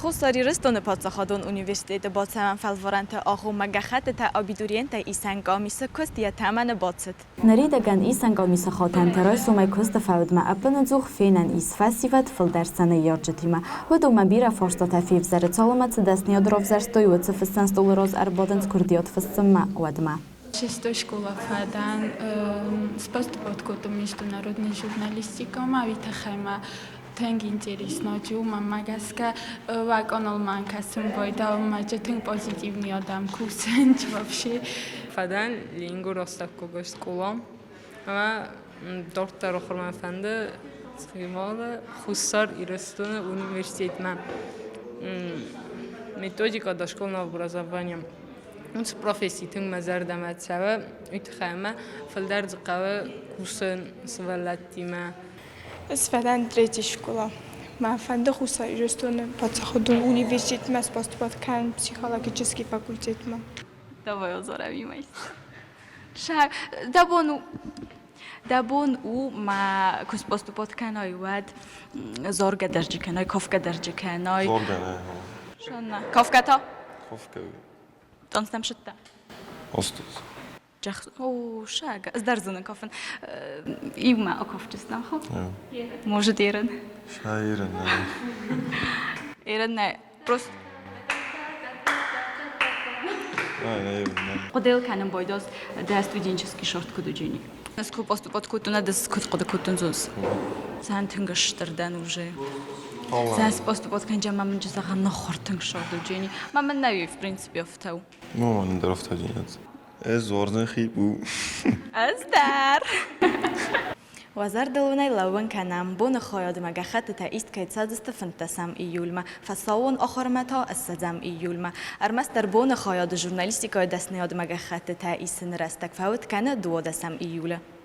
Хуссар Ирыстоны паддзахадон университеты бацӕуӕн фӕлварӕнты агъоммӕ гӕххӕттытӕ абитуриенттӕй исӕн къамисы куыст йӕ тӕмӕны бацыд. Ныридӕгӕн исӕн къамисы хатӕнты райсомӕй куысты фӕудмӕ ӕппынӕдзух фенӕн ис фӕсивӕд фылдӕр сӕ ныййарджытимӕ. Уыдонмӕ бирӕ фарстатӕ февзӕры, цалынмӕ цы дӕсныйад равзӕрстой, уыцы фыссӕн стъолы раз ӕрбадынц куырдиат фыссынмӕ, уӕдмӕ. Шестой школа фӕдӕн, споступать кодтон международный журналистикӕмӕ, уый тыххӕй мӕ тынг интересно у, мӕнмӕ гӕсгӕ вагоныл мӕн кӕсын байдау, мӕ тынг позитивный адӕм кусынц вообще. Фӕдӕн лингвростовкаг скъола ӕмӕ дарддӕр ахуырмӕ фӕнды Цхинвалы Хуссар Ирыстоны университетмӕ методика дошкольного образования. Уыцы професси тынг мӕ зӕрдӕмӕ цӕуы, уый тыххӕй ӕмӕ фылдӕр дзы хъӕуы кусын сывӕллӕттимӕ. Ӕз фӕдӕн третий школа. Мӕ фӕнды Хуссар Ирыстоны паддзахадон университетмӕ споступать кӕнын психологический факультетмӕ. Давай озорӕм имӕ. Дӕ бон у Дӕ бон у ма куы споступать кӕнай, уӕд зоргӕ дӕр кӕнай, кофгӕ дӕр кӕнай. Зоргӕ нӕ. Шанна. Кофгӕ та? Кофгӕ. Танцтӕм сыдтӕ? Остыз. О, шага. Ӕз дӕр зонын кофын. Иумӕ акофджыстӕм, хо? Может, ерын? Ша ерын, нӕ. Ерын нӕ. Просто Хъуыдыйыл кӕнын бойдоз дӕ студенческий шорт куыд уыджени. Ӕз куы поступать кодтон, ӕз куыд хъуыды кодтон зоз. Сӕн тынг стыр дӕн уже. Сӕ поступать кӕнджа ма мын зӕгъӕн ныххуыр тынг шорт уыджени. Ма мын нӕ в принципе офтау. Ну, мӕн дӕр офтадинад. Ӕз уарзын хи у. Ӕз дӕр. Уӕ зӕрдыл уын ӕй лӕууын кӕнӕм, боны хайадмӕ гӕххӕттытӕ ист кӕй цӕудзысты 15 июльмӕ, фӕсаууон ахуырмӕ та 20 июльмӕ. Ӕрмӕстдӕр боны хайады журналистикӕйы дӕсныйадмӕ гӕххӕттытӕ исыны рӕстӕг фӕуд кӕны 12 июлы.